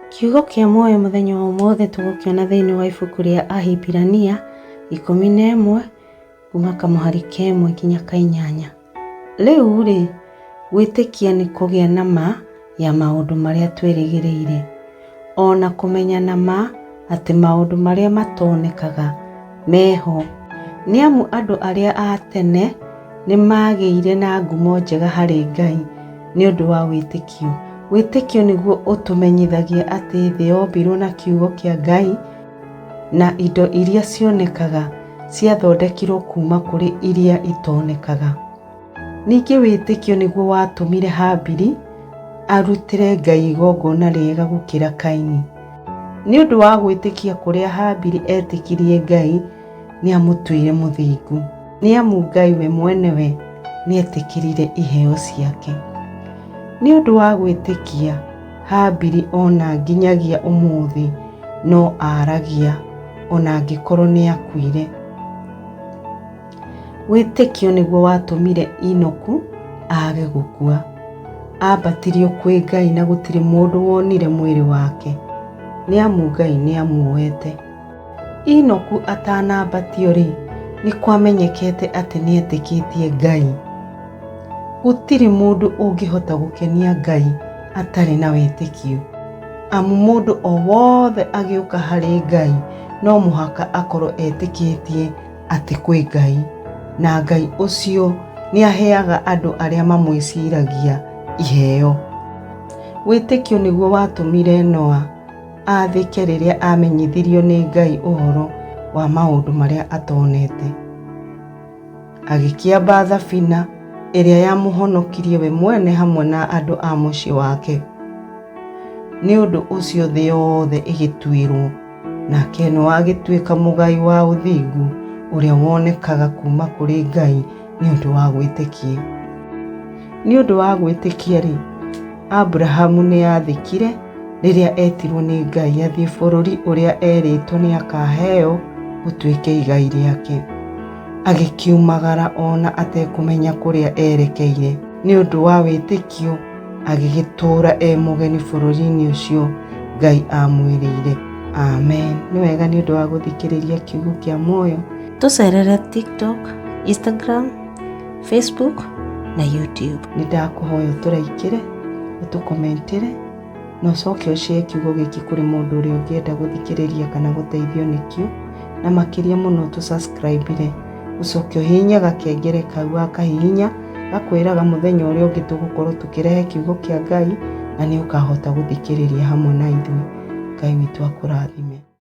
Kiugo kĩa muoyo mũthenya wa ũmũthĩ tũgũkĩona thĩinĩ wa ibuku rĩa Ahibirania 11 kuma kamũhari ka 1 nginya ka 8. Rĩu-rĩ, gwĩtĩkia nĩ kũgĩa na ma ya maũndũ marĩa twĩrĩgĩrĩire, o na kũmenya na ma atĩ maũndũ marĩa matonekaga me ho. Nĩ amu andũ arĩa a tene nĩ maagĩire na ngumo njega harĩ Ngai nĩ ũndũ wa wĩtĩkio. Wĩtĩkio nĩguo ũtũmenyithagia atĩ thĩ yombirwo na kiugo kĩa Ngai, na indo iria cionekaga ciathondekirwo kuuma kũrĩ iria itonekaga. Ningĩ wĩtĩkio nĩguo watũmire Habili arutĩre Ngai igongona rĩega gũkĩra Kaini. Nĩ ũndũ wa gwĩtĩkia kũrĩa Habili etĩkirie Ngai, nĩamũtuire mũthingu, nĩ amu Ngai we mwenewe nĩetĩkĩrire iheo ciake. Nĩ ũndũ wa gwĩtĩkia, Habili o na nginyagia ũmũthĩ no aaragia, o na angĩkorwo nĩakuire. Wĩtĩkio nĩguo watũmire Enoku aage gũkua. Aambatirio kwĩ Ngai na gũtirĩ mũndũ wonire mwĩrĩ wake, nĩ amu Ngai nĩamuoete. Enoku atanambatio-rĩ, nĩkwamenyekete atĩ nĩetĩkĩtie Ngai. Gũtirĩ mũndũ ũngĩhota gũkenia Ngai atarĩ na wĩtĩkio, amu mũndũ o wothe agĩũka harĩ Ngai no mũhaka akorwo etĩkĩtie atĩ kwĩ Ngai, na Ngai ũcio nĩaheaga andũ arĩa mamwĩciragia iheo. Wĩtĩkio nĩguo watũmire Noa aathĩke rĩrĩa aamenyithirio nĩ Ngai ũhoro wa maũndũ marĩa atonete. Agĩkĩamba thabina ĩrĩa yamũhonokirie we mwene hamwe na andũ a mũciĩ wake. Nĩ ũndũ ũcio thĩ yothe ĩgĩtuĩrwo, nake Noa agĩtuĩka mũgai wa ũthingu ũrĩa wonekaga kuuma kũrĩ Ngai nĩ ũndũ wa gwĩtĩkia. Nĩ ũndũ wa gwĩtĩkia-rĩ, Aburahamu nĩaathĩkire rĩrĩa etirwo nĩ Ngai athiĩ bũrũri ũrĩa erĩtwo nĩakaheo ũtuĩke igai rĩake. Agĩkiumagara o na atekũmenya kũrĩa erekeire. Nĩ ũndũ wa wĩtĩkio agĩgĩtũũra e mũgeni bũrũri-inĩ ũcio Ngai aamwĩrĩire. Amen. Nĩ wega nĩ ũndũ wa gũthikĩrĩria kiugo kĩa muoyo. Tũcerere TikTok, Instagram, Facebook na YouTube. Nĩ ndakũhoya ũtũraikĩre, ũtũkomentĩre na ũcoke ũshare kiugo gĩkĩ kũrĩ mũndũ ũrĩa ũngĩenda gũthikĩrĩria kana gũteithio nĩkĩo, na makĩria mũno ũtũ subscribe ũcoke ũhihinye gakengere kau wakahihinya gakwĩraga mũthenya ũrĩa ũngĩ tũgũkorwo tũkĩrehe kiugo kĩa Ngai na nĩ ũkahota gũthikĩrĩria hamwe na ithuĩ. Ngai witũ akũrathime.